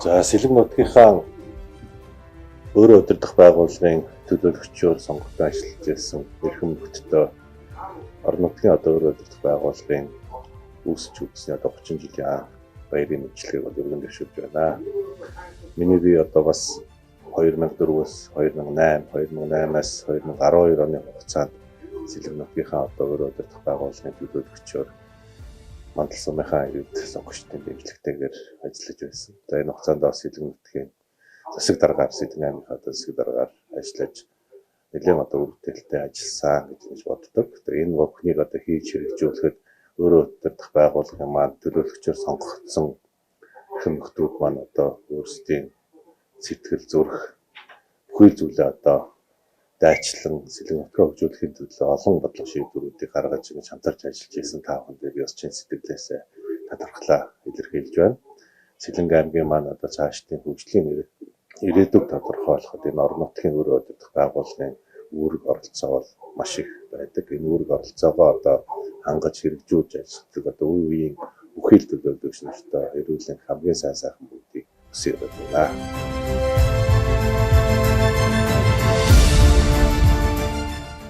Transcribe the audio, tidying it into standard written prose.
За, Сэлэг нутгийнхаа өөрөө удирдах байгууллагын төлөөлөгчөөр сонгогдсон ажиллаж байсан эрхэм нөхдөдөө орон нутгийн одоо өөрөө удирдах байгууллагын үүсч үзсний одоо 30 жилийн анх баярын мэндчилгээг бол өргөн дэвшүүлж байна. Миний бие одоо бас 2004-өөс 2008, 2008-аас 2012 оны хугацаанд Сэлэг нутгийнхаа одоо өөрөө удирдах байгууллагын төлөөлөгчөөр Мандал сумынхаа иргэд сонгогчдын дэмжлэгтэйгээр ажиллаж байсан. За, энэ хугацаанд бас Сэлэг нутгийн засаг даргаар, Сэлэг аймгийн одоо засаг даргаар ажиллаж нэлээд одоо үр бүтээлтэй ажилласан гэж ингэж боддог. Тэгээ энэ бүхнийг одоо хийж хэрэгжүүлэхэд өөрөө удирдах байгууллагын маань төлөөлөгчөөр сонгогдсон эрхэм нөхдүүд маань одоо өөрсдийн сэтгэл зүрх бүхий зүйлээ одоо дайчлан Сэлэг нутгаа хөгжүүлэхийн төлөө олон бодлого шийдвэрүүдийг гаргаж ингэж хамтарч ажиллаж байсан та бүхэндээ би бас чин сэтгэлээсээ талархлаа илэрхийлж байна. Сэлэнгэ аймгийн маань одоо цаашдын хөгжлийн ирээдүйг тодорхойлоход энэ орон нутгийн өөрөө удирдах байгууллагын үүрэг оролцоо бол маш их байдаг. Энэ үүрэг оролцоогоо одоо хангаж хэрэгжүүлж ажилладаг одоо үе үеийн бүхий л төлөөлөгч нартай эрүүл хамгийн сайн сайхан бүгдийг хүсье байна.